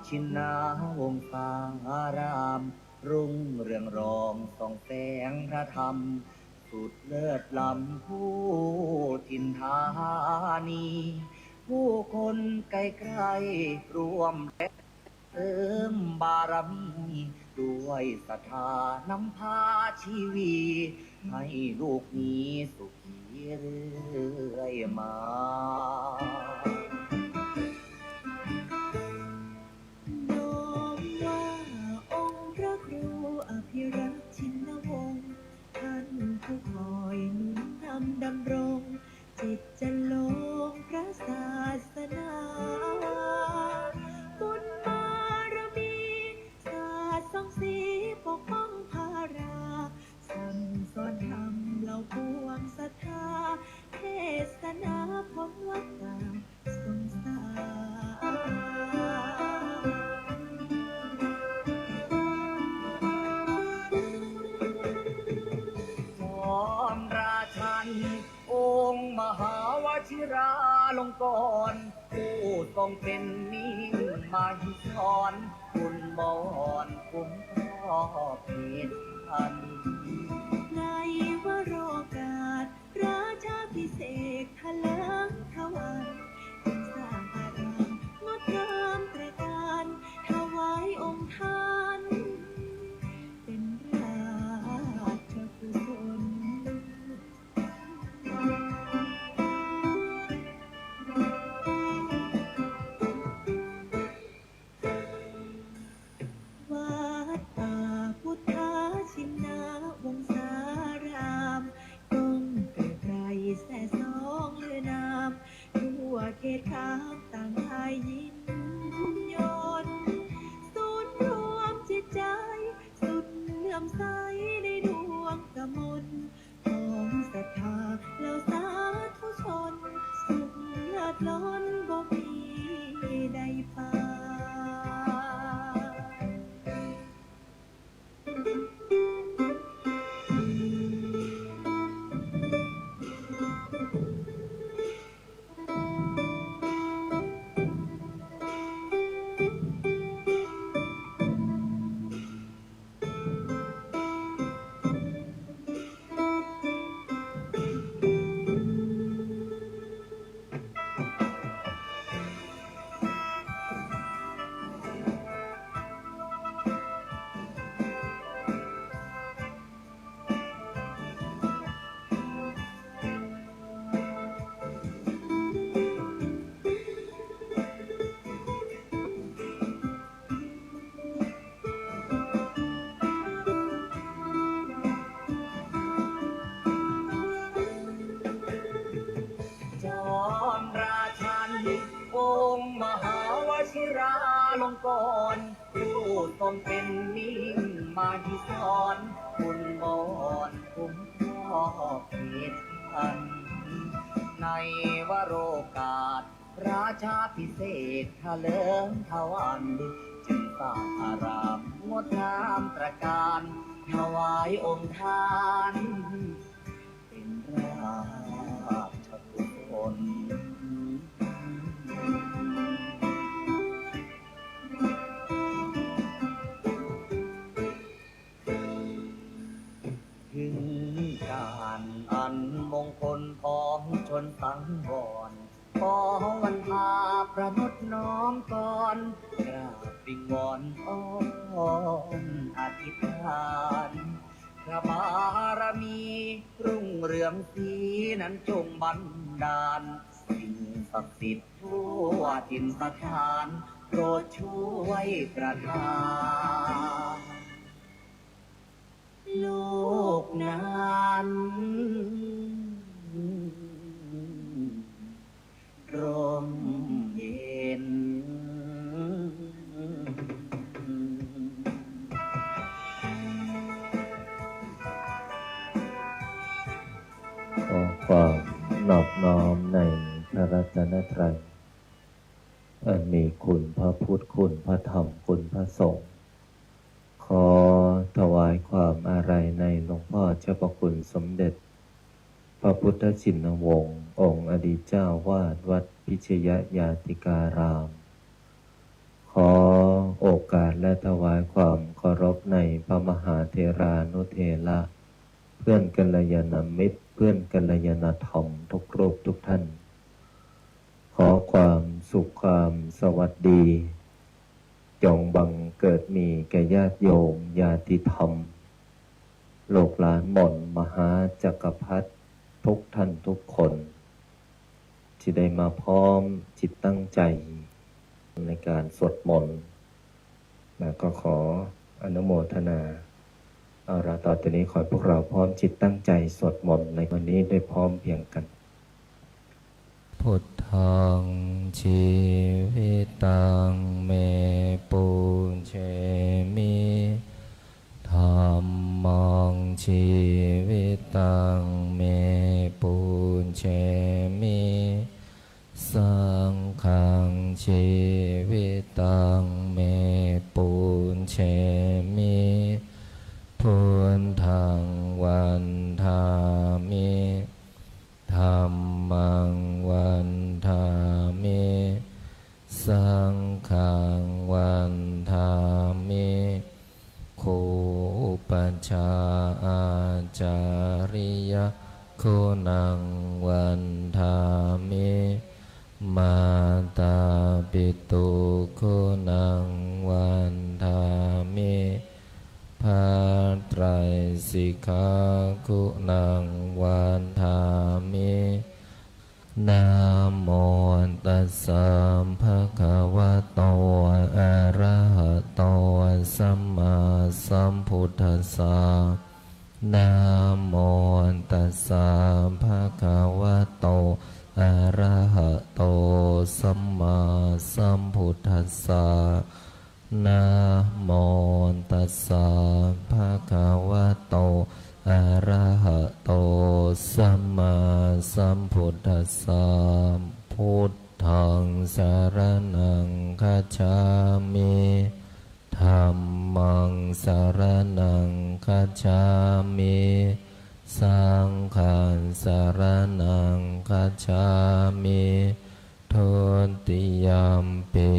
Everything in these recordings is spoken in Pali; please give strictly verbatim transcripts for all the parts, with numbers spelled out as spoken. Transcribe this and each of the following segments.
ชินนาวงศาราม รุ่งเรืองรองส่องแสงพระธรรม สุดเลิศล้ำผู้ถิ่นธานี ผู้คนไกลๆร่วมแรงเสริมบารมี ด้วยศรัทธานำพาชีวี ให้ลูกมีสุขีเรื่อยมา น้อมว่าองค์พระครูอภิรักษ์ชินวงศ์ ท่านผู้คอยหนุนนำดำรง จิตจะลงพระศาสนา บุญบารมี สาดส่องสีปกป้องพารา สั่งสอนธรรมเหล่าปวงศรัทธา เทศนาพ้นวัฏฏะสงสาร สอนราชัน องค์มหาวชิราลงกรณ์ ผู้ทรงเป็นมิ่งมหิธร บุญบอนคุ้มครอบเขตพัน ในวโรกาส ราชาภิเษกถลิงทวาร สร้างอารามงดงามตระการ ถวายองค์ท่าน เป็นราชกุศล วัดป่าพุทธชินวงศาราม ก้องเกลือไกรแซ่ซ้องลือนาม ทั่วเขตคามต่างพายินยนต์ ศูนย์รวมจิตใจ สุดเลื่อมใสในดวงกมล ของศรัทธาเหล่าสาธุชน สุขเลิศล้นบ่มีใดปาน จอมราชัน องค์มหาวชิราลงกรณ์ ผู้ทรงเป็นมิ่งมหิธร บุญบอนคุ้มครอบเขตพัน ในวโรกาส ราชาภิเษกถลิงทวาร จึงสร้างอารามงดงามตระการ ถวายองค์ท่าน เป็นราชกุศล ถึงการอันมงคลของชนสังวร ขอวันพาประนดน้อมกร กราบวิงวอนอ้อนอธิษฐาน พระบารมีรุ่งเรืองศรีนั้นจงบันดาล สิ่งศักดิ์สิทธิ์ทั่วถิ่นสถาน โปรดช่วยประทาน ลูกนั้นร่มเย็น ขอความนอบน้อมในพระรัตนตรัย อันมีคุณพระพุทธ คุณพระธรรม คุณพระสงฆ์ ขอถวายความอาลัยในหลวงพ่อเจ้าพระคุณสมเด็จ พระพุทธชินวงศ์ องค์อดีตเจ้าวาดวัดพิชยญาติการาม ข ขอโอกาสและถวายความเคารพในพระมหาเถรานุเถระ เพื่อนกัลยาณมิตร เพื่อนกัลยาณธรรมทุกรูปทุกท่าน ขอความสุขความสวัสดี จงบังเกิดมีแก่ญาติโยมญาติธรรม ลูกหลานหม่อนมหาจักรพรรดิทุกท่านทุกคน ที่ได้มาพร้อมจิตตั้งใจในการสวดมนต์ แล้วก็ขออนุโมทนา เอาละ ต่อจากนี้ขอให้พวกเราพร้อมจิตตั้งใจสวดมนต์ในวันนี้ด้วยพร้อมเพรียงกัน Buddhaṃ jīvitaṃ me pūjemi. Dhammaṃ jīvitaṃ me pūjemi. Saṅghaṃ jīvitaṃ me pūjemi. Buddhaṃ vandāmi. Dhammaṃ vandāmi. Saṅghaṃ vandāmi. Guru upajjhāyācariyaguṇaṃ vandāmi. Mātāpituguṇaṃ vandāmi. พระไตรสิกขา guṇaṃ vandāmi. Namo tassa bhagavato arahato sammāsambuddhassa. Namo tassa bhagavato arahato sammāsambuddhassa. Namo tassa bhagavato arahato sammāsambuddhassa. Buddhaṃ saraṇaṃ gacchāmi. Dhammaṃ saraṇaṃ gacchāmi. Saṅghaṃ saraṇaṃ gacchāmi. Dutiyampi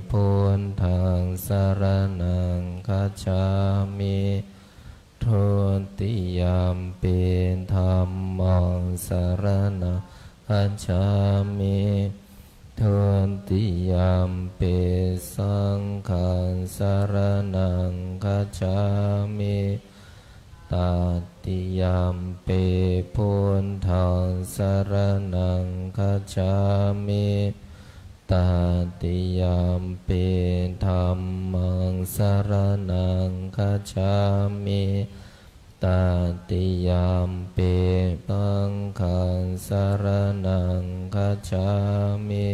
buddhaṃ saraṇaṃ gacchāmi. Dutiyampi dhammaṃ saraṇaṃ gacchāmi. Dutiyampi saṅghaṃ saraṇaṃ gacchāmi. Tatiyampi buddhaṃ saraṇaṃ gacchāmi. Tatiyampi dhammaṃ saraṇaṃ gacchāmi. Tatiyampi saṅghaṃ saraṇaṃ gacchāmi.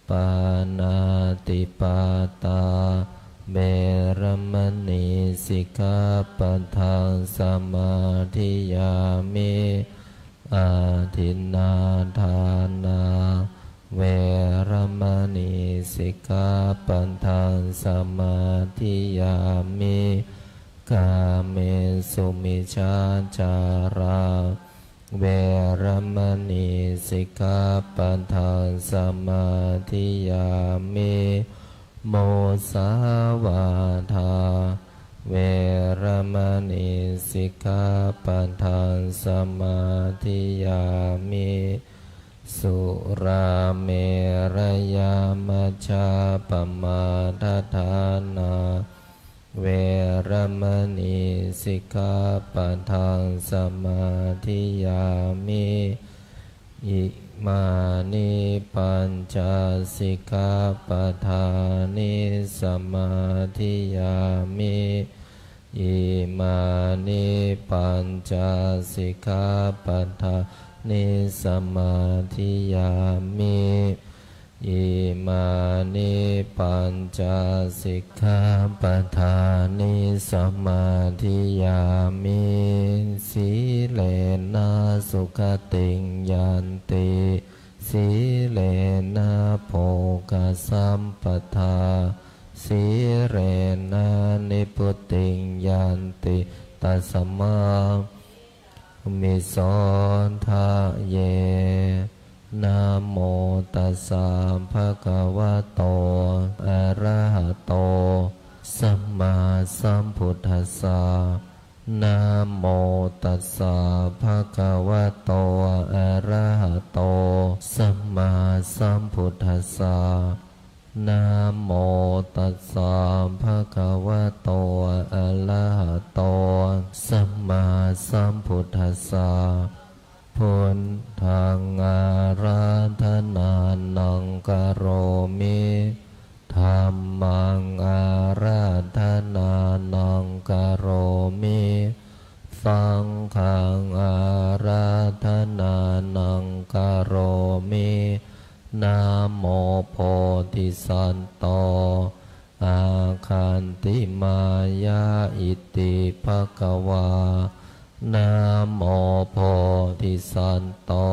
Pāṇātipātā veramaṇī sikkhāpadaṃ samādiyāmi. Adinnādānā veramaṇī sikkhāpadaṃ samādiyāmi. Kāmesu micchācārā veramaṇī sikkhāpadaṃ samādiyāmi. Musāvādā veramaṇī sikkhāpadaṃ samādiyāmi. Surāmerayamajjapamādaṭṭhānā veramaṇī sikkhāpadaṃ samādiyāmi. Imāni pañca sikkhāpadāni samādiyāmi. Imāni pañca sikkhāpadāni samādiyāmi. Imāni pañca sikkhāpadāni samādiyāmi. Sīlena sugatiṃ yanti, sīlena bhogasampadā, sīlena nibbutiṃ yanti, tasmā mi so tha ye. Namo tassa bhagavato arahato sammāsambuddhassa. Namo tassa bhagavato arahato sammāsambuddhassa. Namo tassa bhagavato arahato sammāsambuddhassa. Buddhaṃ ārādhanānaṃ karomi. Dhammaṃ ārādhanānaṃ karomi. Saṅghaṃ ārādhanānaṃ karomi. Namo bodhisatto āgantimāya iti bhagavā. Namo bodhisatto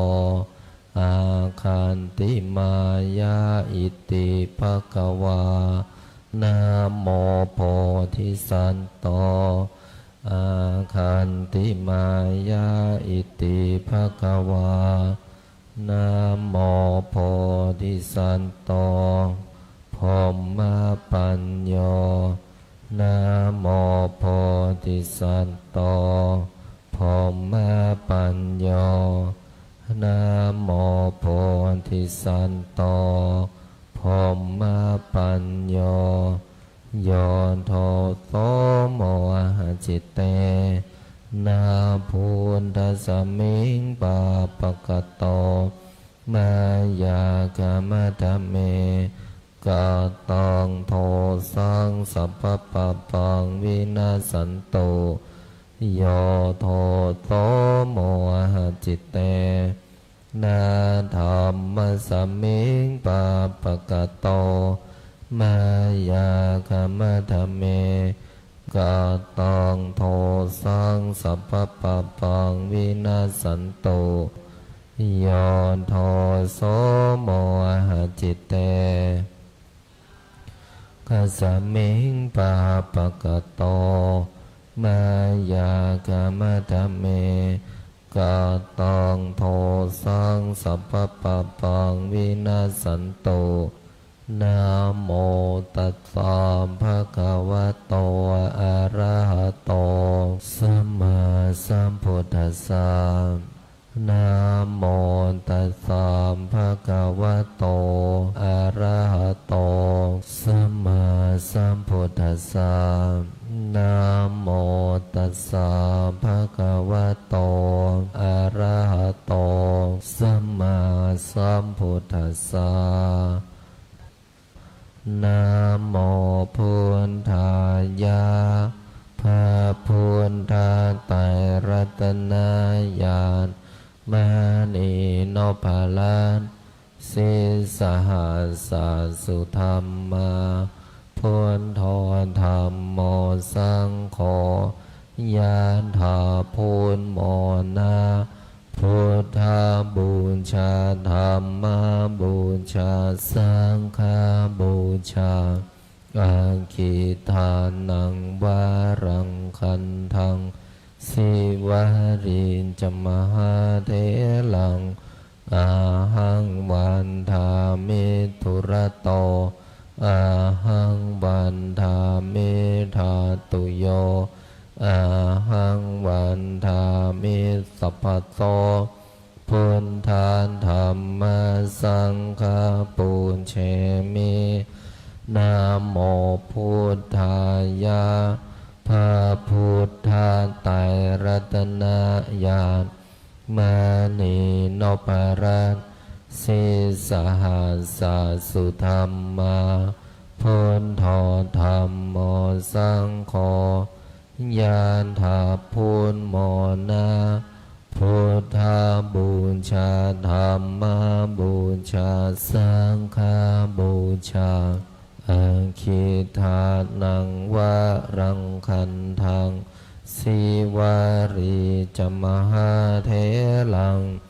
āgantimāya iti bhagavā. Namo bodhisatto āgantimāya iti bhagavā. Namo bodhisatto brahmapañño. Namo bodhisatto brahmapañño. Namo bodhisatto brahmapañño. Yo doso mohacitena buddhasmiṃ pāpakato mayā khamatha me. Kataṃ dosaṃ sabbapāpaṃ vinassantu. Yo doso mohacitena dhammasmiṃ pāpakato mayā khamatha me. Kataṃ dosaṃ sabbapāpaṃ vinassantu. Yo doso mohacitena saṅghasmiṃ pāpakato mayā khamatha me. Kataṃ dosaṃ sabbapāpaṃ vinassantu. Namo tassa bhagavato arahato sammāsambuddhassa. Namo tassa bhagavato arahato sammāsambuddhassa. Namo tassa bhagavato arahato sammāsambuddhassa. Namo buddhāya. พระพุทธไตรรัตนญาณ มณีนพรัตน์ sīsahassa sudhammā. Buddho dhammo saṅgho, yathā buddhamona. Buddhapūjā, dhammapūjā, saṅghapūjā. Aggidānaṃ varaṃ gandhaṃ, sīvalī ca mahātheraṃ. Ahaṃ vandāmi dūrato, ahaṃ vandāmi dhātuyo, ahaṃ vandāmi sabbaso. Buddha dhamma saṅgha pūjemi. Namo buddhāya. พระพุทธไตรรัตนญาณ มณีนพรัตน์ sīsahassa sudhammā. Buddho dhammo saṅgho, yathā buddhamona. Buddhapūjā, dhammapūjā, saṅghapūjā. Aggidānaṃ varaṃ gandhaṃ, sīvalī ca mahātheraṃ.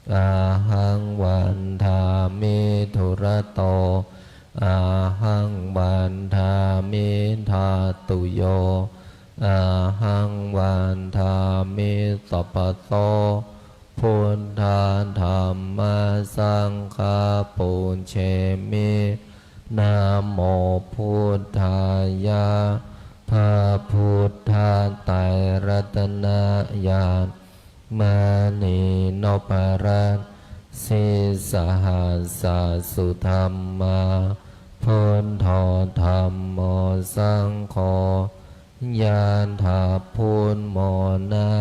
Ahaṃ vandāmi dūrato, ahaṃ vandāmi dhātuyo, ahaṃ vandāmi sabbaso. Buddha Dhamma Saṅgha pūjemi. Namo Buddhāya. พระพุทธไตรรัตนญาณ มณีนพรัตน์ sīsahassa sudhammā, buddho dhammo saṅgho, ยะถา พุทโธ นะ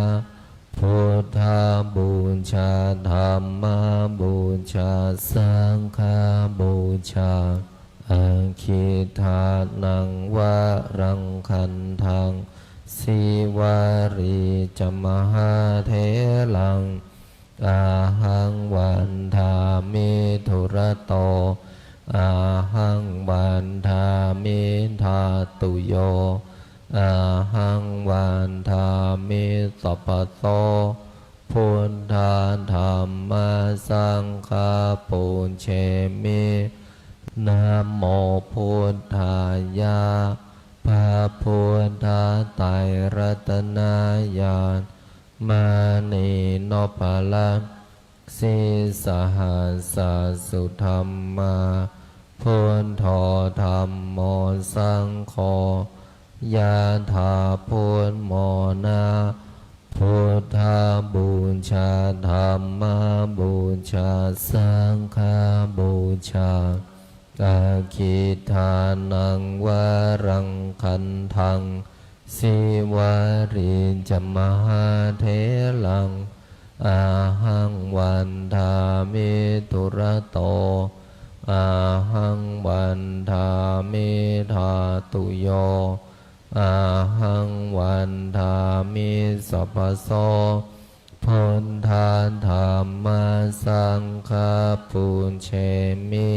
Buddhapūjā, Dhammapūjā, Saṅghapūjā. Aggidānaṃ varaṃ gandhaṃ, Sīvalī ca mahātheraṃ, ahaṃ vandāmi dūrato, ahaṃ vandāmi dhātuyo, ahaṃ vandāmi sabbaso. Buddha Dhamma Saṅgha pūjemi. Namo Buddhāya. พระพุทธไตรรัตนญาณ มณีนพรัตน์ sīsahassa sudhammā, buddho dhammo saṅgho, ยะถา พุทโธ นะ Buddhapūjā, Dhammapūjā, Saṅghapūjā. Aggidānaṃ varaṃ gandhaṃ, Sīvalī ca mahātheraṃ, ahaṃ vandāmi dūrato, ahaṃ vandāmi dhātuyo, ahaṃ vandāmi sabbaso. Buddha Dhamma Saṅgha pūjemi.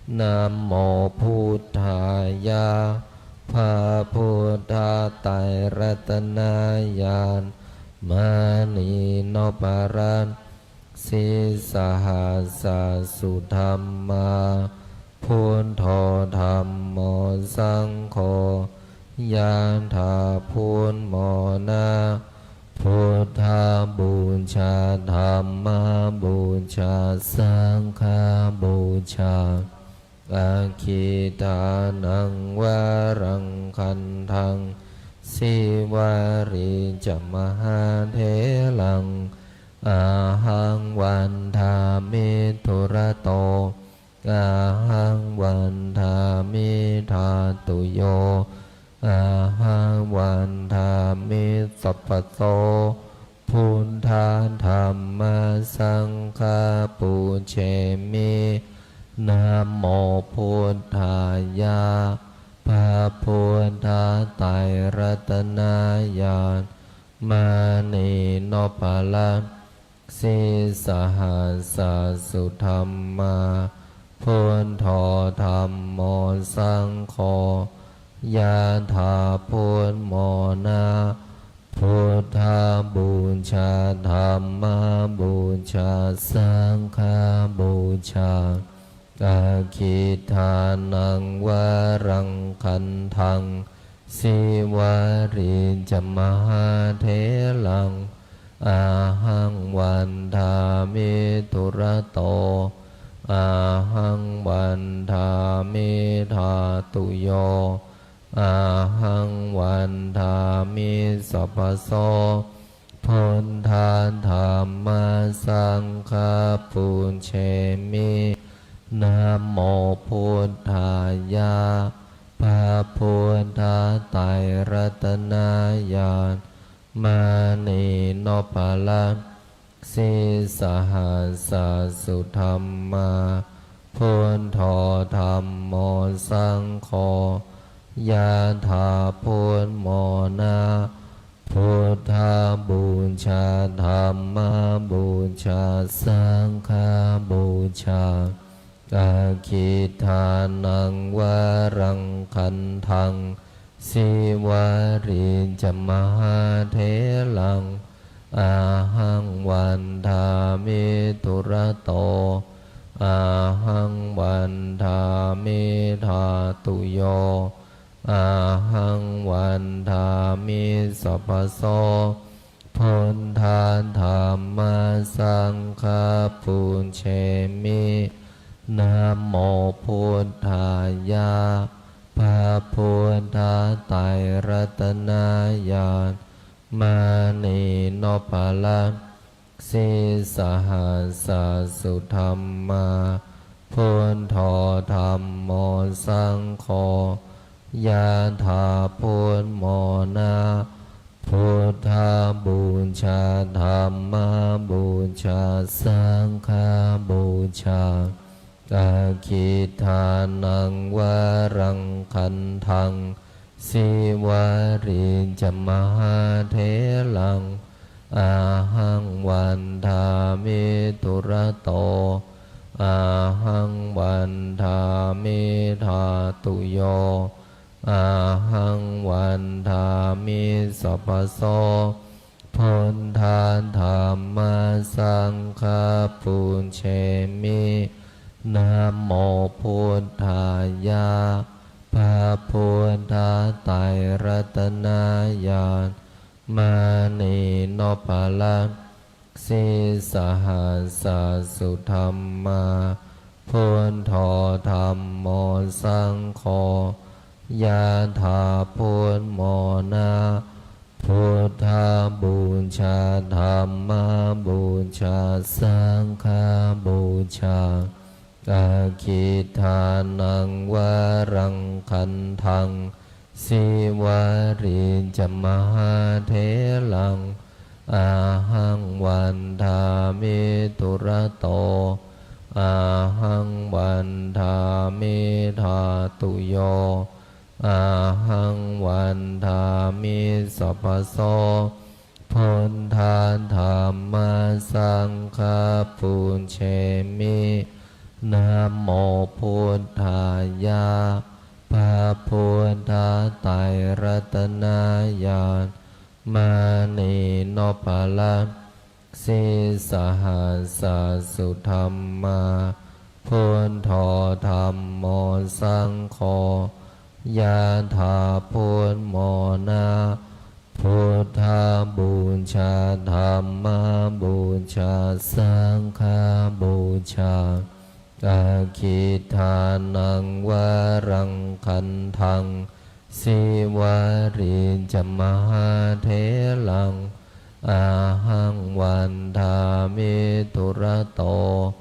Namo Buddhāya. พระพุทธไตรรัตนญาณ มณีนพรัตน์ sīsahassa sudhammā, buddho dhammo saṅgho, ยะถา พุทโธ นะ Buddhapūjā, Dhammapūjā, Saṅghapūjā. Aggidānaṃ varaṃ gandhaṃ, Sīvalī ca mahātheraṃ, ahaṃ vandāmi dūrato, ahaṃ vandāmi dhātuyo, ahaṃ vandāmi sabbaso. Buddha Dhamma Saṅgha pūjemi. Namo Buddhāya. พระพุทธไตรรัตนญาณ มณีนพรัตน์ sīsahassa sudhammā, buddho dhammo saṅgho, ยะถา พุทโธ นะ Buddhapūjā, Dhammapūjā, Saṅghapūjā. Aggidānaṃ varaṃ gandhaṃ, Sīvalī ca mahātheraṃ, ahaṃ vandāmi dūrato, ahaṃ vandāmi dhātuyo, ahaṃ vandāmi sabbaso. Buddha Dhamma Saṅgha pūjemi. Namo Buddhāya. พระพุทธไตรรัตนญาณ มณีนพรัตน์ sīsahassa sudhammā, buddho dhammo saṅgho, yathā buddhamona. Buddhapūjā, Dhammapūjā, Saṅghapūjā. Aggidānaṃ varaṃ gandhaṃ, Sīvalī ca mahātheraṃ, ahaṃ vandāmi dūrato, ahaṃ vandāmi dhātuyo, ahaṃ vandāmi sabbaso. Buddha Dhamma saṅghaṃ pūjemi. Namo buddhāya, พระพุทธไตรรัตนญาณ มณีนพรัตน์ sīsahassa sudhammā, buddho dhammo saṅgho, yathā buddhamona. Buddhapūjā, dhammapūjā, saṅghapūjā. Aggidānaṃ varaṃ gandhaṃ, sīvalī ca mahātheraṃ, ahaṃ vandāmi dūrato, ahaṃ vandāmi dhātuyo, ahaṃ vandāmi sabbaso. Buddha dhamma saṅgha pūjemi. Namo buddhāya, พระพุทธไตรรัตนญาณ มณีนพรัตน์ sīsahassa sudhammā, buddho dhammo saṅgho, yathā buddhamona. Buddhapūjā, dhammapūjā, saṅghapūjā. Aggidānaṃ varaṃ gandhaṃ, sīvalī ca mahātheraṃ, ahaṃ vandāmi dūrato, ahaṃ vandāmi dhātuyo, ahaṃ vandāmi sabbaso. Buddha dhamma saṅgha pūjemi. Namo buddhāya, พระพุทธไตรรัตนญาณ มณีนพรัตน์ sīsahassa sudhammā, buddho dhammo saṅgho, yathā buddhamona. Buddhapūjā, dhammapūjā, saṅghapūjā. Aggidānaṃ varaṃ gandhaṃ, sīvalī ca mahātheraṃ, ahaṃ vandāmi dūrato,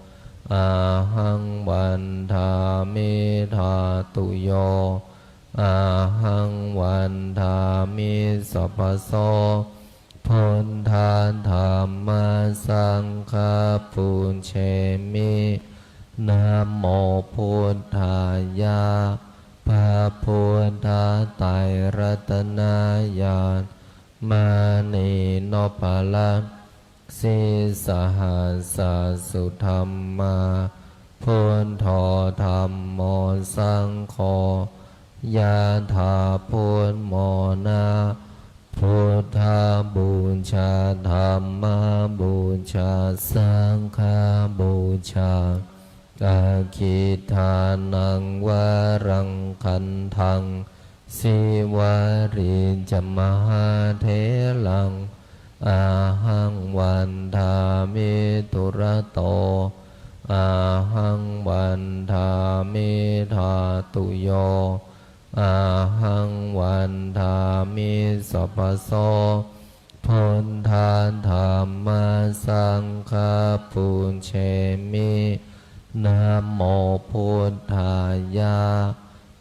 ahaṃ vandāmi dhātuyo, ahaṃ vandāmi sabbaso. Buddha dhamma saṅgha pūjemi. Namo buddhāya, พระพุทธไตรรัตนญาณ มณีนพรัตน์ sīsahassa sudhammā, buddho dhammo saṅgho, yathā buddhamona. Buddhapūjā, dhammapūjā, saṅghapūjā. Aggidānaṃ varaṃ gandhaṃ, sīvalī ca mahātheraṃ, ahaṃ vandāmi dūrato, ahaṃ vandāmi dhātuyo, ahaṃ vandāmi sabbaso. Buddha dhamma saṅgha pūjemi. Namo buddhāya,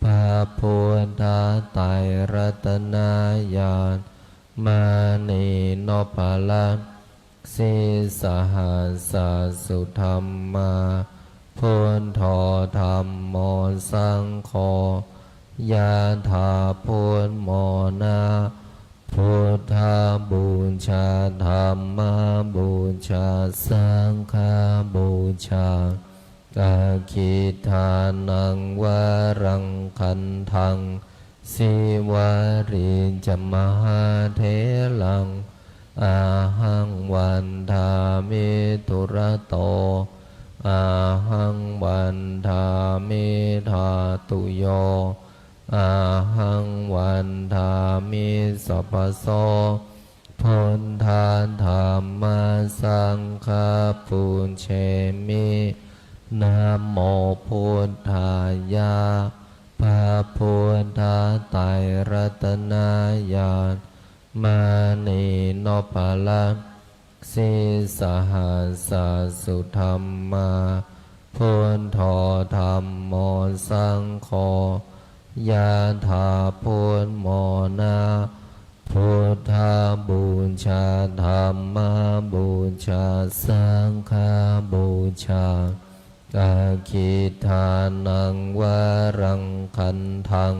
พระพุทธไตรรัตนญาณ มณีนพรัตน์ sīsahassa sudhammā, buddho dhammo saṅgho, yathā buddhamona. Buddhapūjā, dhammapūjā, saṅghapūjā. Aggidānaṃ varaṃ gandhaṃ, sīvalī ca mahātheraṃ, ahaṃ vandāmi dūrato, ahaṃ vandāmi dhātuyo, ahaṃ vandāmi sabbaso. Buddha dhamma saṅgha pūjemi. Namo buddhāya. พระพุทธไตรรัตนญาณ มณีนพรัตน์ sīsahassa sudhammā. Buddho dhammo saṅgho ยะถา พุทโธ นะ Buddhapūjā Dhammapūjā Saṅghapūjā. Aggidānaṃ varaṃ gandhaṃ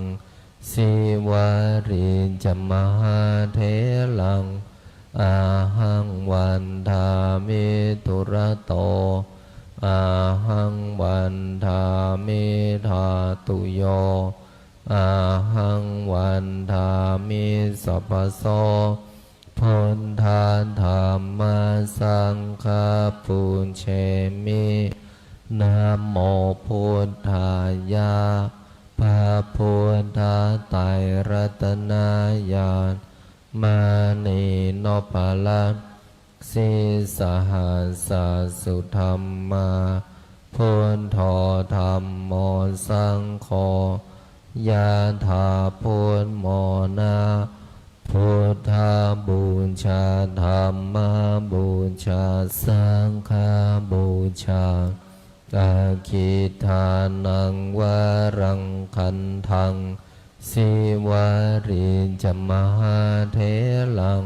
Sīvalī ca mahātheraṃ. Ahaṃ vandāmi dūrato. Ahaṃ vandāmi dhātuyo. Ahaṃ vandāmi sabbaso. Buddha dhamma saṅgha pūjemi. Namo buddhāya. พระพุทธไตรรัตนญาณ มณีนพรัตน์ sīsahassa sudhammā. Buddho dhammo saṅgho ยะถา พุทโธ นะ Buddhapūjā Dhammapūjā Saṅghapūjā. Aggidānaṃ varaṃ gandhaṃ Sīvalī ca mahātheraṃ.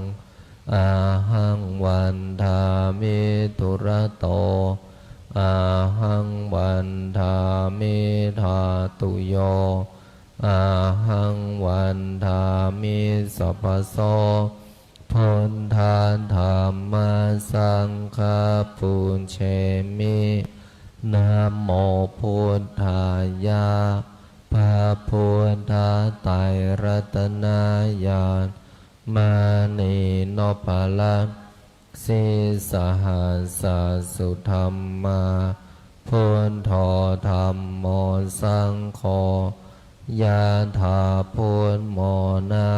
Ahaṃ vandāmi dūrato. Ahaṃ vandāmi dhātuyo. Ahaṃ vandāmi sabbaso. Buddha dhamma saṅgha pūjemi. Namo buddhāya. พระพุทธไตรรัตนญาณ มณีนพรัตน์ sīsahassa sudhammā. Buddho dhammo saṅgho ยะถา พุทโธ นะ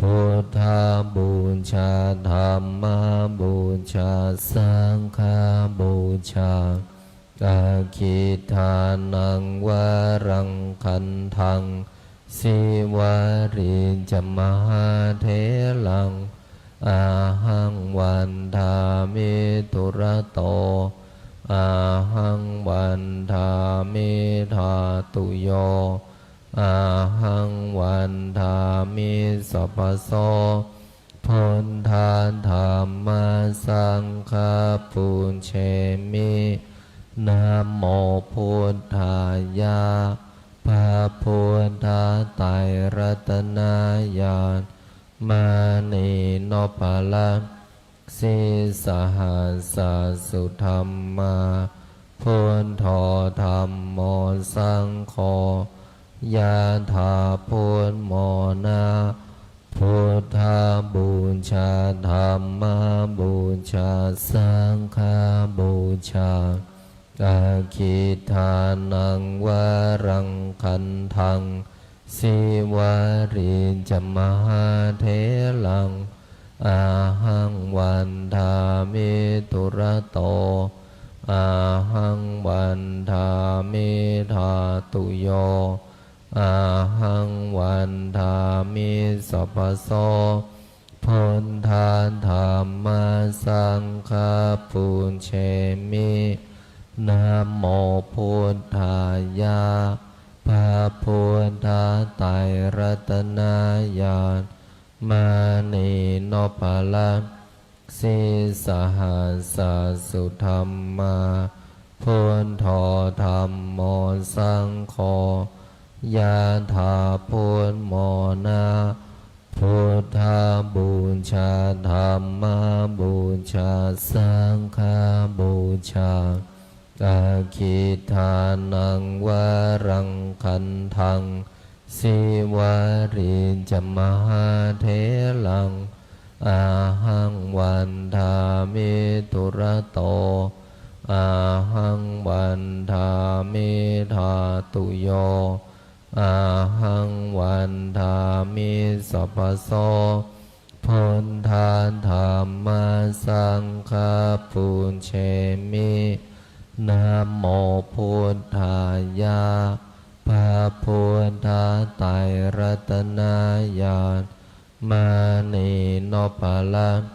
Buddhapūjā Dhammapūjā Saṅghapūjā. Aggidānaṃ varaṃ gandhaṃ Sīvalī ca mahātheraṃ. Ahaṃ vandāmi dūrato. Ahaṃ vandāmi dhātuyo. Ahaṃ vandāmi sabbaso. Buddha dhamma saṅgha pūjemi. Namo buddhāya. พระพุทธไตรรัตนญาณ มณีนพรัตน์ sīsahassa sudhammā. Buddho dhammo saṅgho ยะถา พุทโธ นะ Buddhapūjā Dhammapūjā Saṅghapūjā. Aggidānaṃ varaṃ gandhaṃ Sīvalī ca mahātheraṃ. Ahaṃ vandāmi dūrato. Ahaṃ vandāmi dhātuyo. Ahaṃ vandāmi sabbaso. Buddha dhamma saṅgha pūjemi. Namo buddhāya. พระพุทธไตรรัตนญาณ มณีนพรัตน์ sīsahassa sudhammā. Buddho dhammo saṅgho ยะถา พุทโธ นะ Buddhapūjā Dhammapūjā Saṅghapūjā. Aggidānaṃ varaṃ gandhaṃ Sīvalī ca mahātheraṃ. Ahaṃ vandāmi dūrato. Ahaṃ vandāmi dhātuyo. Ahaṃ vandāmi sabbaso. Buddha Dhamma Saṅgha pūjemi. Namo Buddhāya. พระพุทธไตรรัตนญาณ มณีนพรัตน์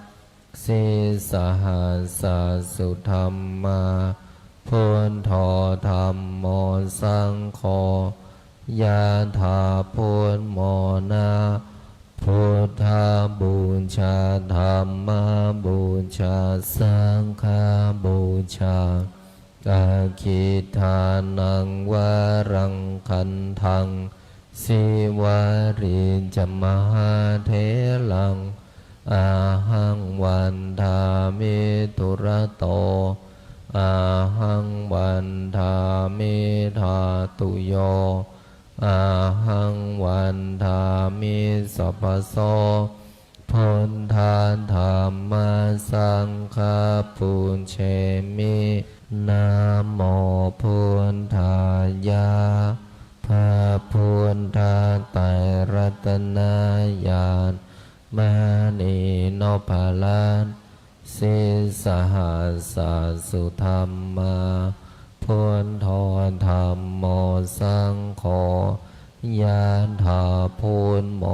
Sīsahassa-sudhammā, Buddho Dhammo Saṅgho, ยะถา พุทโธ นะ Buddhapūjā, Dhammapūjā, Saṅghapūjā. Aggittānaṃ varaṃ gandhaṃ, Sīvalī ca mahātheraṃ, Ahaṃ vandāmi dūrato, Ahaṃ vandāmi dhātuyo, Ahaṃ vandāmi sabbaso. Buddha Dhamma Saṅgha pūjemi. Namo Buddhāya. พระพุทธไตรรัตนญาณ มณีนพรัตน์ Sīsahassa-sudhammā, Buddho Dhammo Saṅgho, ยะถา พุทโธ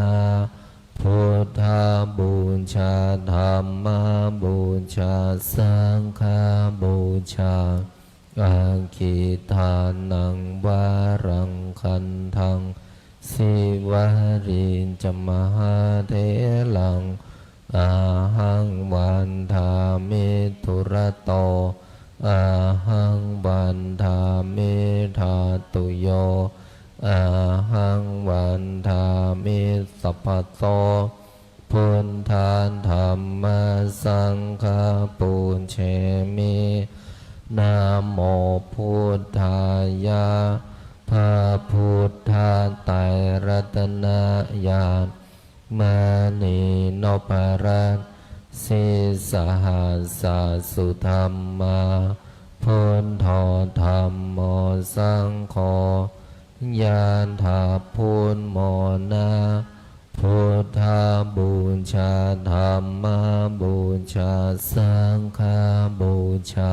นะ Buddhapūjā, Dhammapūjā, Saṅghapūjā. Aggittānaṃ varaṃ gandhaṃ, Sīvalī ca mahātheraṃ, Ahaṃ vandāmi dūrato, Ahaṃ vandāmi dhātuyo, Ahaṃ vandāmi sabbaso. Buddha Dhamma Saṅgha pūjemi. Namo Buddhāya. พระพุทธไตรรัตนญาณ มณีนพรัตน์ Sīsahassa-sudhammā, Buddho Dhammo Saṅgho, ยะถา พุทโธ นะ Buddhapūjā, Dhammapūjā, Saṅghapūjā.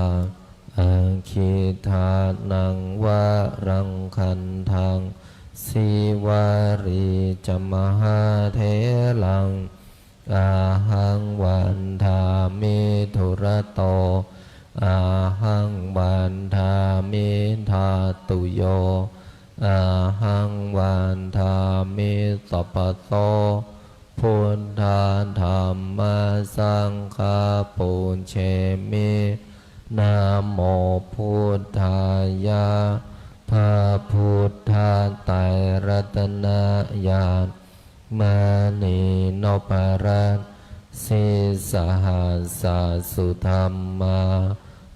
Aggittānaṃ varaṃ gandhaṃ, Sīvalī ca mahātheraṃ, Ahaṃ vandāmi dūrato, Ahaṃ vandāmi dhātuyo, Ahaṃ vandāmi sabbaso. Buddha Dhamma Saṅgha pūjemi. Namo Buddhāya. พระพุทธไตรรัตนญาณ มณีนพรัตน์ Sīsahassa-sudhammā,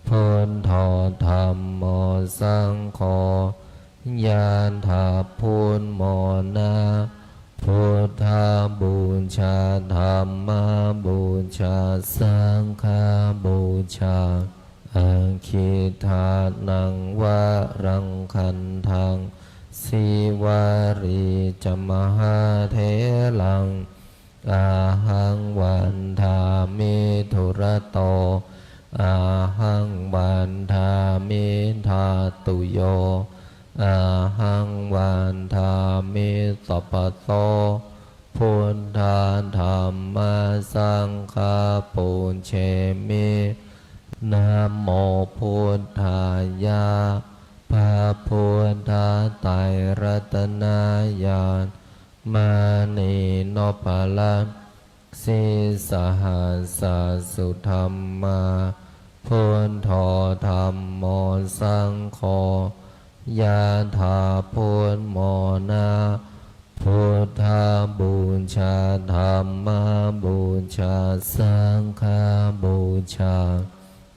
Buddho Dhammo Saṅgho, ยะถา พุทโธ นะ Buddhapūjā, Dhammapūjā, Saṅghapūjā. Aggittānaṃ varaṃ gandhaṃ, Sīvalī ca mahātheraṃ, Ahaṃ vandāmi dūrato, Ahaṃ vandāmi dhātuyo, Ahaṃ vandāmi sabbaso. Buddha Dhamma Saṅgha pūjemi. Namo Buddhāya. พระพุทธไตรรัตนญาณ มณีนพรัตน์ Sīsahassa-sudhammā, Buddho Dhammo Saṅgho, ยะถา พุทโธ นะ Buddhapūjā, Dhammapūjā, Saṅghapūjā.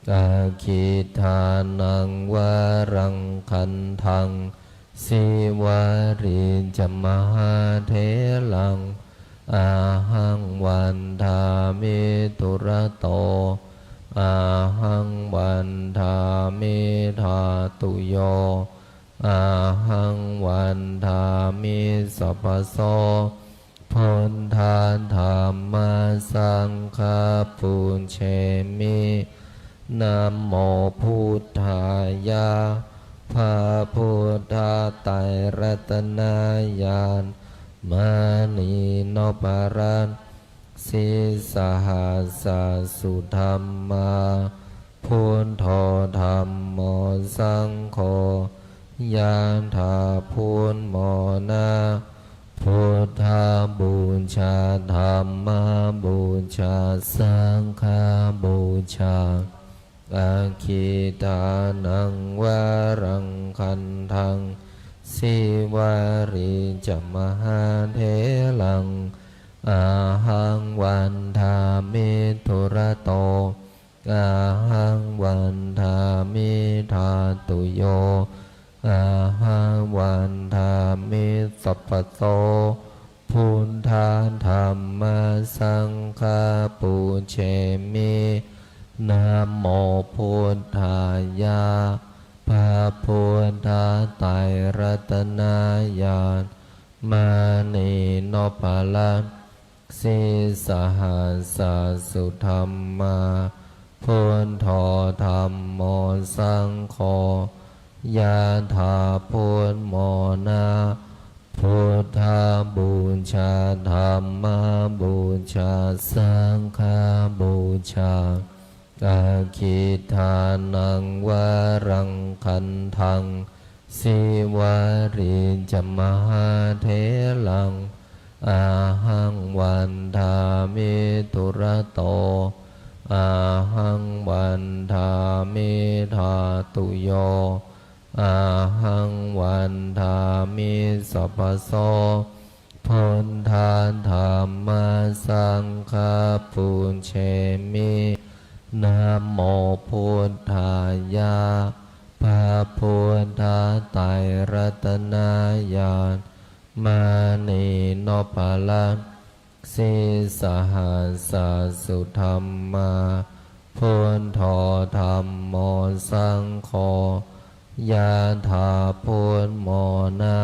Aggittānaṃ varaṃ gandhaṃ, Sīvalī ca mahātheraṃ, Ahaṃ vandāmi dūrato, Ahaṃ vandāmi dhātuyo, Ahaṃ vandāmi sabbaso. Buddha Dhamma Saṅgha pūjemi. Namo Buddhāya. พระพุทธไตรรัตนญาณ มณีนพรัตน์ Sīsahassa-sudhammā. Buddho Dhammo Saṅgho. Yathā Buddhamona. Buddhapūjā Dhammapūjā Saṅghapūjā. Aggidānaṃ varaṃ gandhaṃ Sīvalī ca mahātheraṃ. Ahaṃ vandāmi dūrato. Ahaṃ vandāmi dhātuyo. Ahaṃ vandāmi sabbaso. Buddha Dhamma Saṅgha pūjemi. Namo Buddhāya. พระพุทธไตรรัตนญาณ มณีนพรัตน์ Sīsahassa-sudhammā. Buddho Dhammo Saṅgho. Yathā Buddhamona. Buddhapūjā Dhammapūjā Saṅghapūjā. Aggidānaṃ varaṃ gandhaṃ Sīvalī ca mahātheraṃ. Ahaṃ vandāmi dūrato. Ahaṃ vandāmi dhātuyo. Ahaṃ vandāmi sabbaso. Buddha Dhamma Saṅgha pūjemi. Namo Buddhāya. พระพุทธไตรรัตนญาณ มณีนพรัตน์ Sīsahassa-sudhammā. Buddho Dhammo Saṅgho. Yathā Buddhamona.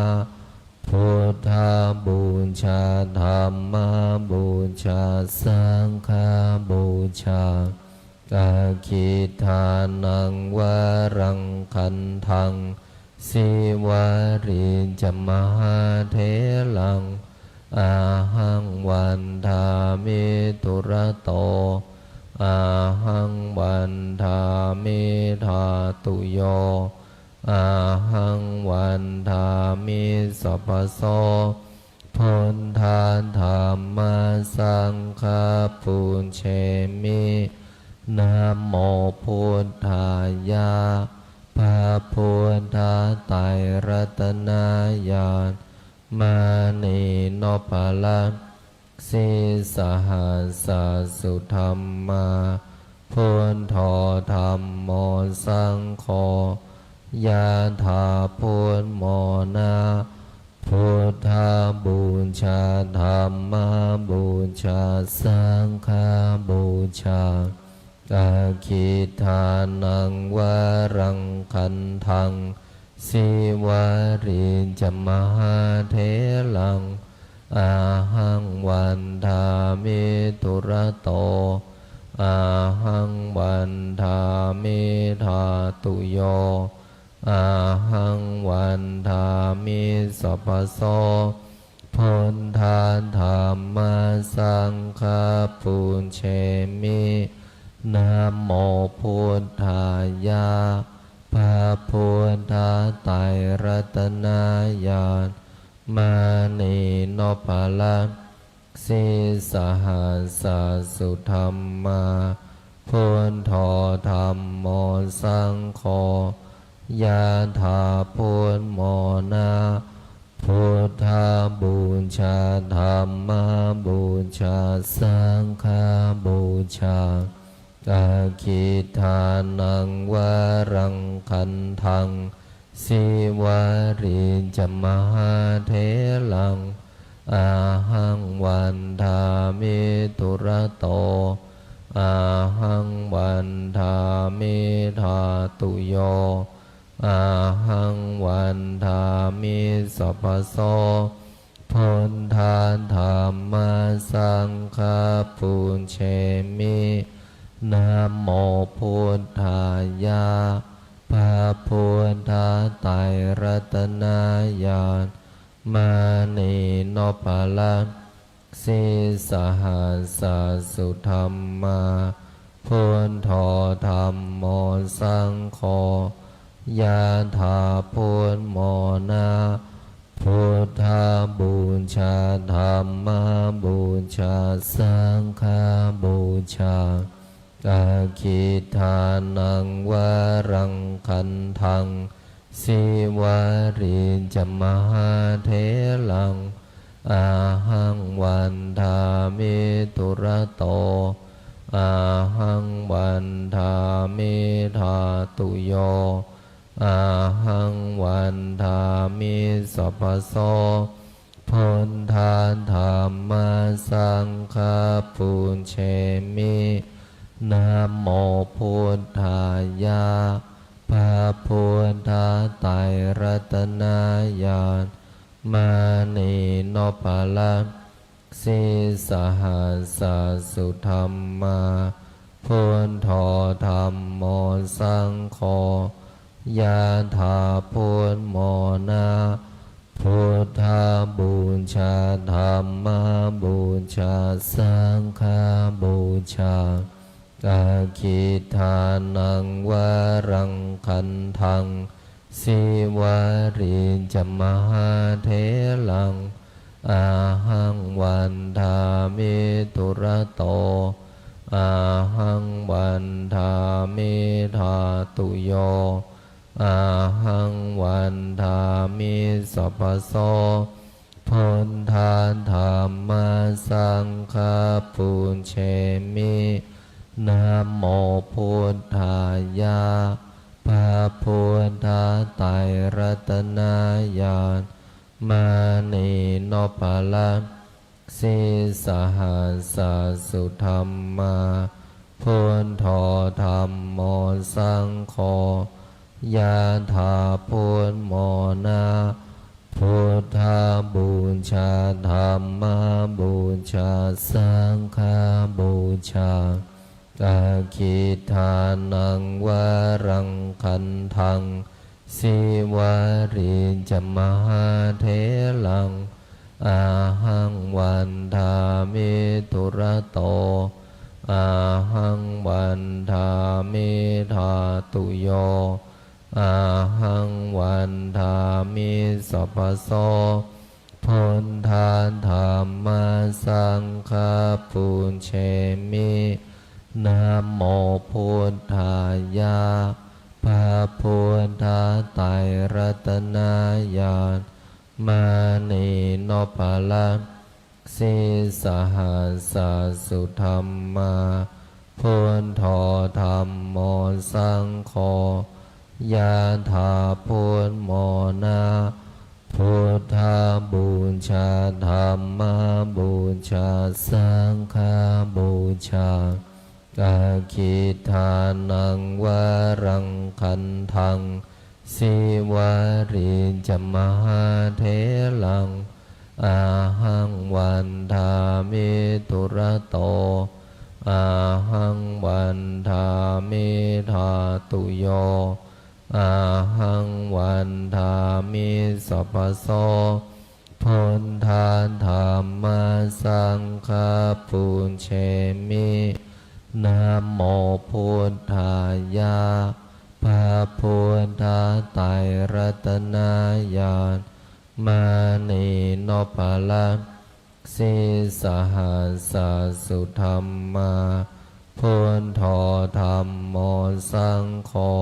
Buddhapūjā Dhammapūjā Saṅghapūjā. Aggidānaṃ varaṃ gandhaṃ Sīvalī ca mahātheraṃ. Ahaṃ vandāmi dūrato. Ahaṃ vandāmi dhātuyo. Ahaṃ vandāmi sabbaso. Buddha Dhamma Saṅgha pūjemi. Namo Buddhāya. พระพุทธไตรรัตนญาณ มณีนพรัตน์ Sīsahassa-sudhammā. Buddho Dhammo Saṅgho. Yathā Buddhamona. Buddhapūjā Dhammapūjā Saṅghapūjā. Aggidānaṃ varaṃ gandhaṃ Sīvalī ca mahātheraṃ. Ahaṃ vandāmi dūrato. Ahaṃ vandāmi dhātuyo. Ahaṃ vandāmi sabbaso. Buddha Dhamma Saṅgha pūjemi. Namo Buddhāya. พระพุทธไตรรัตนญาณ มณีนพรัตน์ Sīsahassa-sudhammā. Buddho Dhammo Saṅgho. Yathā Buddhamona. Buddhapūjā Dhammapūjā Saṅghapūjā. Aggidānaṃ varaṃ gandhaṃ Sīvalī ca mahātheraṃ. Ahaṃ vandāmi dūrato. Ahaṃ vandāmi dhātuyo. Ahaṃ vandāmi sabbaso. Buddha Dhamma Saṅgha pūjemi. Namo Buddhāya. พระพุทธไตรรัตนญาณ มณีนพรัตน์ Sīsahassa-sudhammā, Buddho Dhammo Saṅgho, yathā Buddhamona. Buddhapūjā, Dhammapūjā, Saṅghapūjā. Aggidānaṃ varaṃ gandhaṃ, Sīvalī ca mahātheraṃ, ahaṃ vandāmi dūrato. Ahaṃ vandāmi dhātuyo, ahaṃ vandāmi sabbaso. Buddha Dhamma Saṅgha pūjemi. Namo Buddhāya. พระพุทธไตรรัตนญาณ มณีนพรัตน์ Sīsahassa-sudhammā, Buddho Dhammo Saṅgho, yathā Buddhamona. Buddhapūjā, Dhammapūjā, Saṅghapūjā. Aggidānaṃ varaṃ gandhaṃ, Sīvalī ca mahātheraṃ, ahaṃ vandāmi dūrato. Ahaṃ vandāmi dhātuyo, ahaṃ vandāmi sabbaso. Buddha Dhamma Saṅgha pūjemi. Namo Buddhāya. พระพุทธไตรรัตนญาณ มณีนพรัตน์ Sīsahassa-sudhammā, Buddho Dhammo Saṅgho, yathā Buddhamona. Buddhapūjā, Dhammapūjā, Saṅghapūjā. Aggidānaṃ varaṃ gandhaṃ, Sīvalī ca mahātheraṃ, ahaṃ vandāmi dūrato. Ahaṃ vandāmi dhātuyo, ahaṃ vandāmi sabbaso. Buddha Dhamma Saṅgha pūjemi. Namo Buddhāya. พระพุทธไตรรัตนญาณ มณีนพรัตน์ Sīsahassa-sudhammā, Buddho Dhammo Saṅgho, yathā Buddhamona. Buddhapūjā, Dhammapūjā, Saṅghapūjā. Aggidānaṃ varaṃ gandhaṃ, Sīvalī ca mahātheraṃ, ahaṃ vandāmi dūrato. Ahaṃ vandāmi dhātuyo, ahaṃ vandāmi sabbaso. Buddha Dhamma Saṅgha pūjemi. Namo Buddhāya. พระพุทธไตรรัตนญาณ มณีนพรัตน์ Sīsahassa-sudhammā, Buddho Dhammo Saṅgho,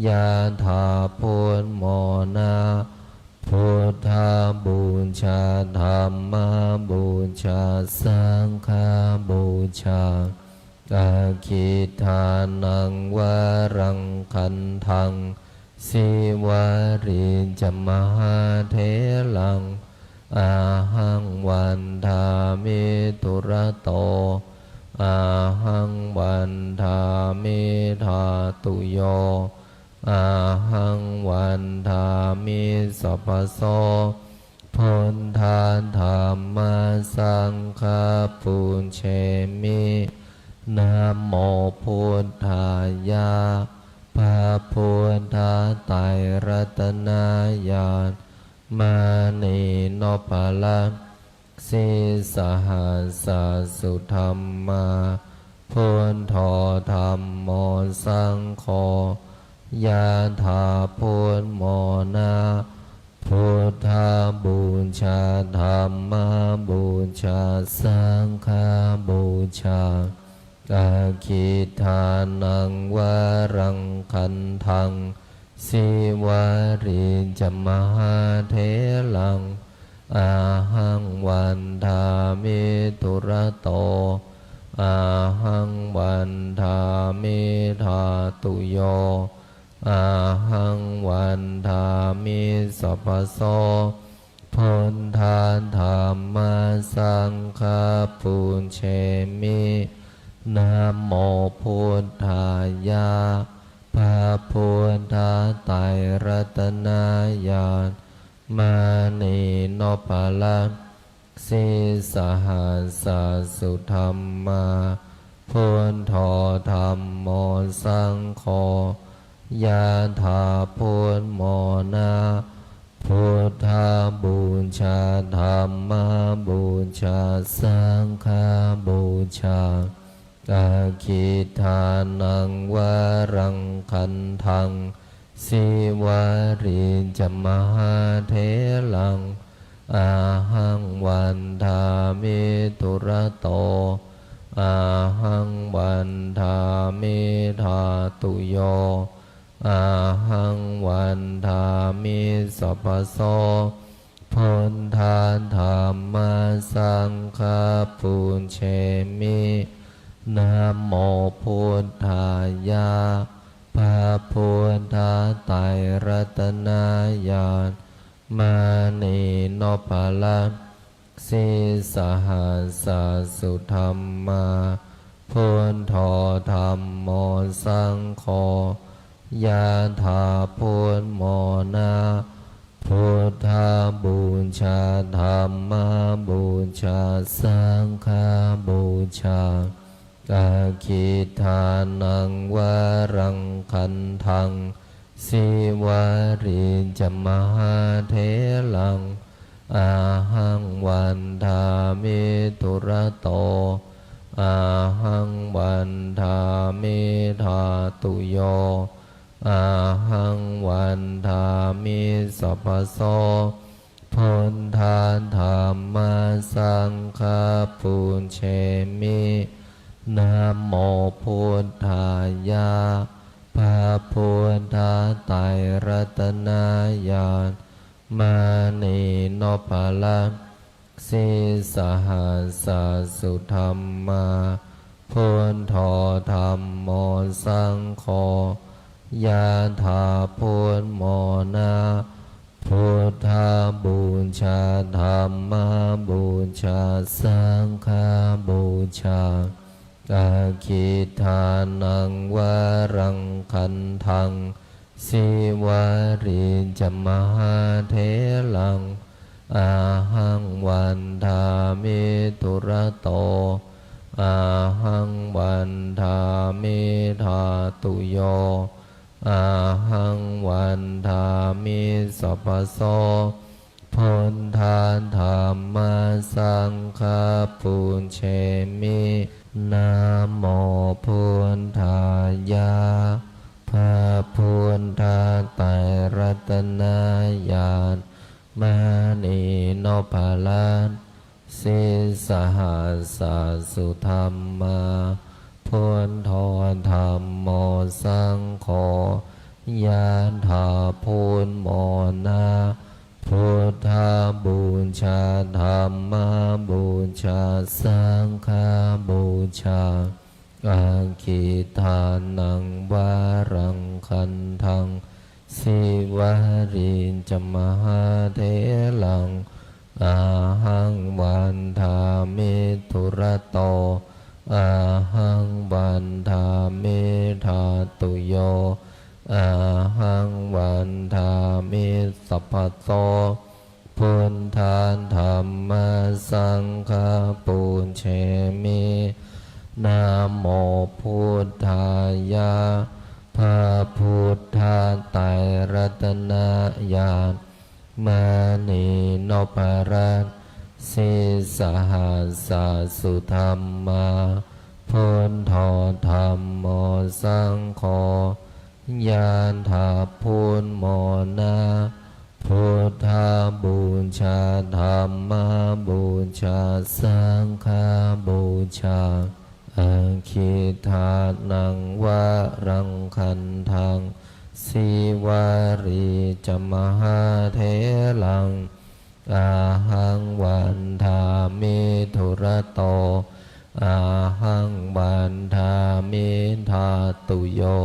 yathā Buddhamona. Buddhapūjā, Dhammapūjā, Saṅghapūjā. Aggidānaṃ varaṃ gandhaṃ, Sīvalī ca mahātheraṃ, ahaṃ vandāmi dūrato. Ahaṃ vandāmi dhātuyo, ahaṃ vandāmi sabbaso. Buddha dhamma saṅgha pūjemi. Namo buddhāya. พระพุทธไตรรัตนญาณ มณีนพรัตน์ sīsahassa sudhammā, buddho dhammo saṅgho, yathā buddhamona, buddhapūjā, dhammapūjā, saṅghapūjā, aggidānaṃ varaṃ gandhaṃ, sīvalī ca mahātheraṃ, ahaṃ vandāmi dūrato, ahaṃ vandāmi dhātuyo, ahaṃ vandāmi sabbaso. Buddha dhamma saṅgha pūjemi. Namo buddhāya. พระพุทธไตรรัตนญาณ มณีนพรัตน์ sīsahassa sudhammā, buddho dhammo saṅgho, yathā buddhamona, buddhapūjā, dhammapūjā, saṅghapūjā, aggidānaṃ varaṃ gandhaṃ, sīvalī ca mahātheraṃ, ahaṃ vandāmi dūrato, ahaṃ vandāmi dhātuyo, ahaṃ vandāmi sabbaso. Buddha dhamma saṅgha pūjemi. Namo buddhāya. พระพุทธไตรรัตนญาณ มณีนพรัตน์ sīsahassa sudhammā, buddho dhammo saṅgho, yathā buddhamona, buddhapūjā, dhammapūjā, saṅghapūjā, aggidānaṃ varaṃ gandhaṃ, sīvalī ca mahātheraṃ, ahaṃ vandāmi dūrato, ahaṃ vandāmi dhātuyo, ahaṃ vandāmi sabbaso. Buddha dhamma saṅgha pūjemi. Namo buddhāya. พระพุทธไตรรัตนญาณ มณีนพรัตน์ sīsahassa sudhammā, buddho dhammo saṅgho, yathā buddhamona, buddhapūjā, dhammapūjā, saṅghapūjā, aggidānaṃ varaṃ gandhaṃ, sīvalī ca mahātheraṃ, ahaṃ vandāmi dūrato, ahaṃ vandāmi dhātuyo, ahaṃ vandāmi sabbaso. Buddha dhamma saṅgha pūjemi. Namo buddhāya. พระพุทธไตรรัตนญาณ มณีนพรัตน์ sīsahassa sudhammā, buddho dhammo saṅgho, yathā buddhamona, buddhapūjā, dhammapūjā, saṅghapūjā, aggidānaṃ varaṃ gandhaṃ, sīvalī ca mahātheraṃ, ahaṃ vandāmi dūrato, ahaṃ vandāmi dhātuyo, ahaṃ vandāmi sabbaso. Buddha Dhamma Saṅgha pūjemi. Namo Buddhāya. พระพุทธไตรรัตนญาณ มณีนพรัตน์ sīsahassa sudhammā, buddho dhammo saṅgho, ยาดาพุทโมนะ Buddhapūjā Dhammapūjā Saṅghapūjā. Aggidānaṃ varaṃ gandhaṃ sīvalī ca mahātheraṃ. Ahaṃ vandāmi dūrato, ahaṃ vandāmi dhātuyo,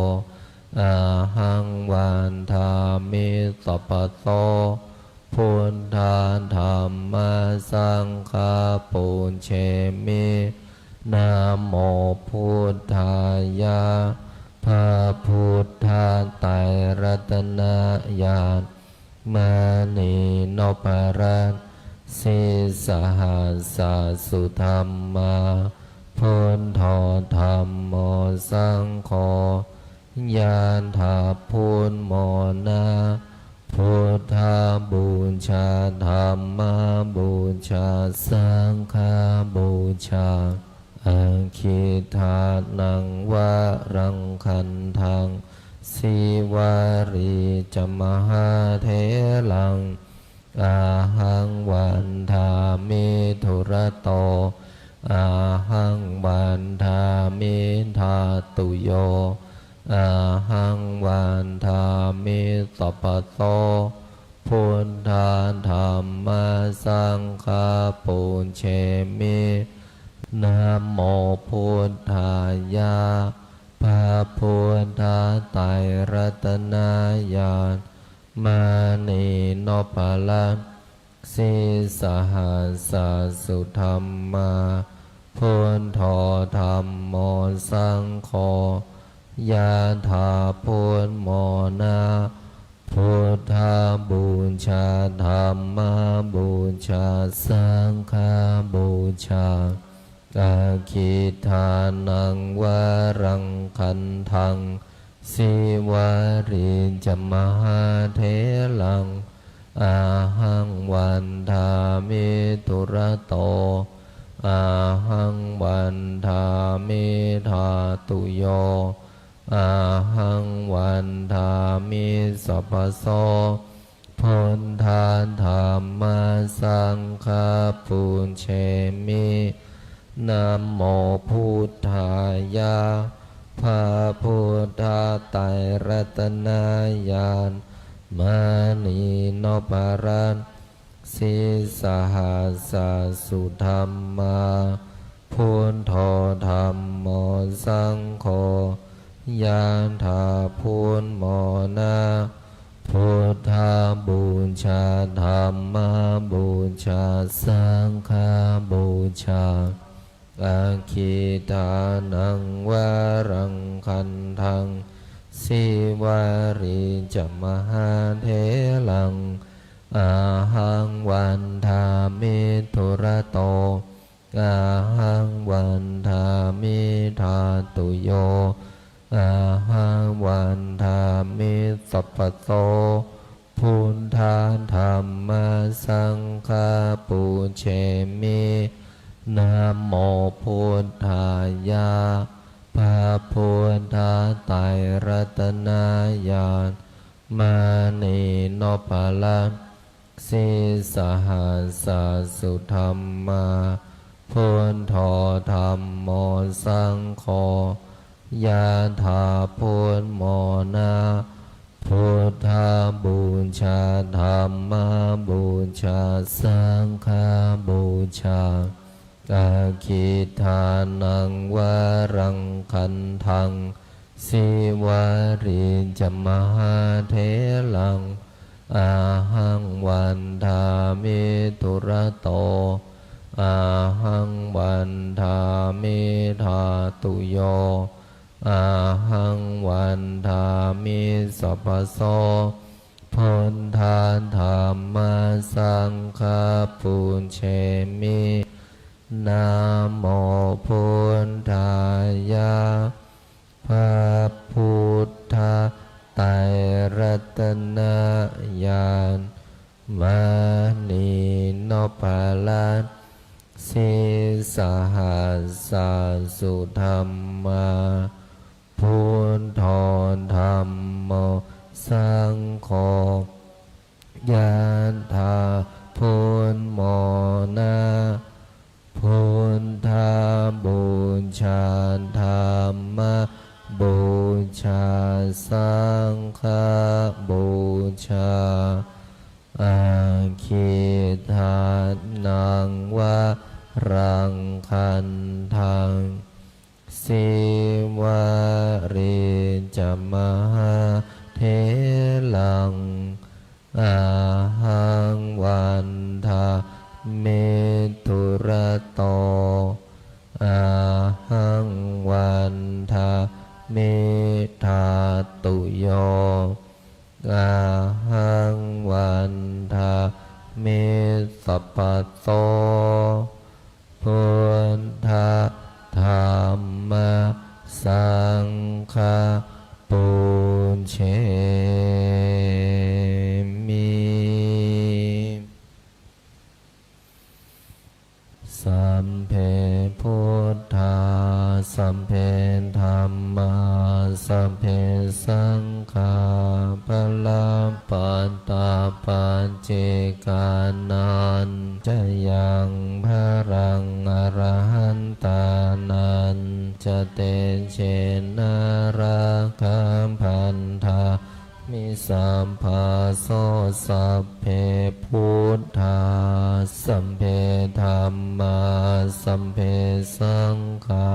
ahaṃ vandāmi sabbaso. Buddha Dhamma Saṅgha pūjemi. Namo Buddhāya. พระพุทธไตรรัตนญาณ มณีนพรัตน์ sīsahassa sudhammā, buddho dhammo saṅgho, ยาดาพุทโมนะ Buddhapūjā Dhammapūjā Saṅghapūjā. Aggidānaṃ varaṃ gandhaṃ sīvalī ca mahātheraṃ. Ahaṃ vandāmi dūrato, ahaṃ vandāmi dhātuyo, ahaṃ vandāmi sabbaso. Buddha Dhamma Saṅgha pūjemi. Namo Buddhāya. พระพุทธไตรรัตนญาณ มณีนพรัตน์ sīsahassa sudhammā, buddho dhammo saṅgho, ยาดาพุทโมนะ Buddhapūjā Dhammapūjā Saṅghapūjā. Aggidānaṃ varaṃ gandhaṃ sīvalī ca mahātheraṃ. Ahaṃ vandāmi dūrato, ahaṃ vandāmi dhātuyo, ahaṃ vandāmi sabbaso. Buddha Dhamma Saṅgha pūjemi. Namo Buddhāya. พระพุทธไตรรัตนญาณ มณีนพรัตน์ sīsahassa sudhammā, buddho dhammo saṅgho, ยาดาพุทโมนะ Buddhapūjā Dhammapūjā Saṅghapūjā. Aggidānaṃ varaṃ gandhaṃ sīvalī ca mahātheraṃ. Ahaṃ vandāmi dūrato, ahaṃ vandāmi dhātuyo, ahaṃ vandāmi sabbaso. Buddha Dhamma Saṅgha pūjemi. Namo Buddhāya. พระพุทธไตรรัตนญาณ มณีนพรัตน์ sīsahassa sudhammā, buddho dhammo saṅgho, ยาดาพุทโมนะ Buddhapūjā Dhammapūjā Saṅghapūjā. Aggidānaṃ varaṃ gandhaṃ sīvalī ca mahātheraṃ. Ahaṃ vandāmi dūrato, ahaṃ vandāmi dhātuyo, ahaṃ vandāmi sabbaso. Buddha dhamma saṅgha pūjemi. Namo buddhāya. พระพุทธไตรรัตนญาณ มณีนพรัตน์ sīsahassa sudhammā, buddho dhammo saṅgho, yattha buddhamona, buddhapūjā dhammapūjā saṅghapūjā, aggīdānaṃ varaṃ gandhaṃ, sīvalī ca mahātheraṃ, ahaṃ vandāmi dūrato, ahaṃ vandāmi dhātuyo, ahaṃ vandāmi sabbaso. Buddha dhamma saṅgha pūjemi. Sabbe buddhā, sabbe dhammā, sabbe saṅghā, balappattā paccekānañca yaṃ balaṃ arahantānañca tejena rakkhaṃ bandhā mi sabbaso. Sabbe buddhā, sabbe dhammā, sabbe saṅghā,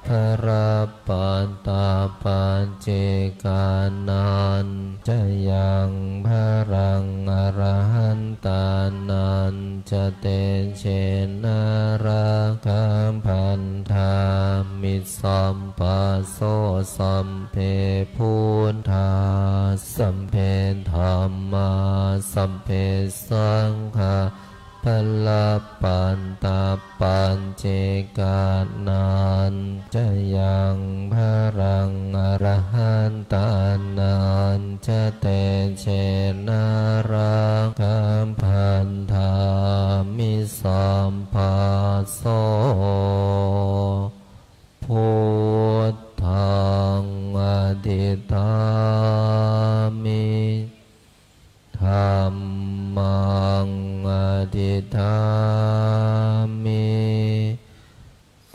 balappattā paccekānañca yaṃ balaṃ arahantānañca tejena rakkhaṃ bandhā mi sabbaso. Sabbe buddhā, sabbe dhammā, sabbe saṅghā, balappattā paccekānañca yaṃ balaṃ arahantānañca tejena rakkhaṃ bandhā mi sabbaso. Buddhaṃ adhiṭṭhāmi, dhammaṃ adhiṭṭhāmi,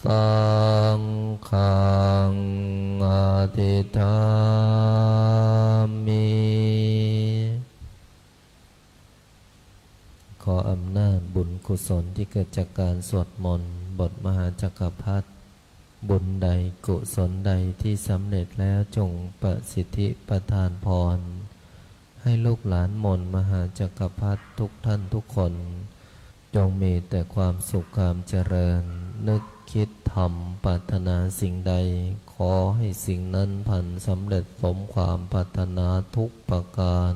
saṅghaṃ adhiṭṭhāmi. ขออำนาจบุญกุศลที่เกิดจากการสวดมนต์บทมหาจักรพรรดิ บุญใดกุศลใดที่สำเร็จแล้วจงประสิทธิประทานพร ให้ลูกหลานมนต์มหาจักรพรรดิทุกท่านทุกคน จงมีแต่ความสุขความเจริญ นึกคิดทำปรารถนาสิ่งใด ขอให้สิ่งนั้นพลันสำเร็จสมความปรารถนาทุกประการ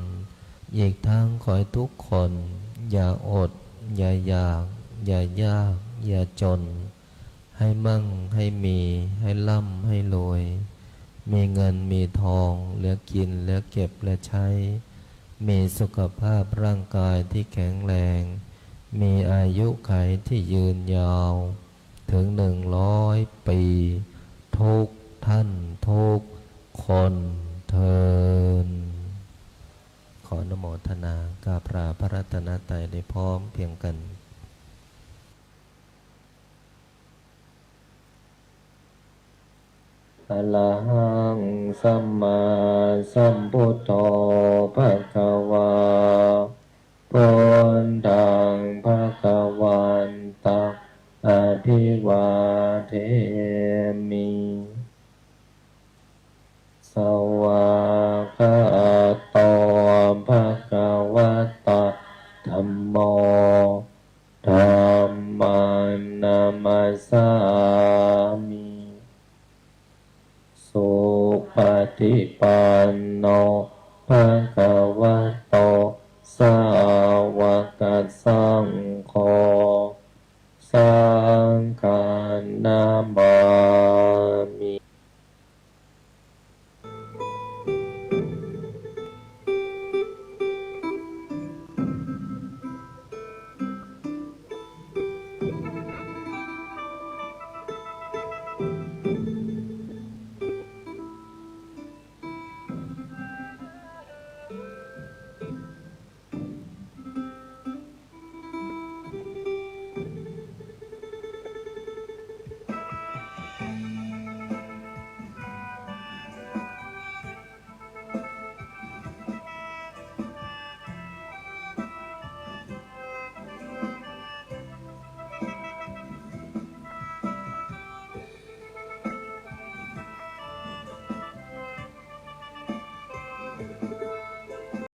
อีกทั้งขอให้ทุกคนอย่าอด อย่าอยาก อย่ายาก อย่าจน ให้มั่ง ให้มี ให้ร่ำ ให้รวย มีเงิน มีทอง เหลือกิน เหลือเก็บ เหลือใช้ มีสุขภาพร่างกายที่แข็งแรง มีอายุขัยที่ยืนยาว ถึงหนึ่งร้อยปี ทุกท่านทุกคนเทอญ ขออนุโมทนากราบลาพระรัตนตรัยได้พร้อมเพรียงกัน Arahaṃ sammāsambuddho bhagavā, buddhaṃ bhagavantaṃ abhivādemi. Svākkhāto bhagavatā dhammo, dhammaṃ namassāmi. Supaṭipanno bhagavā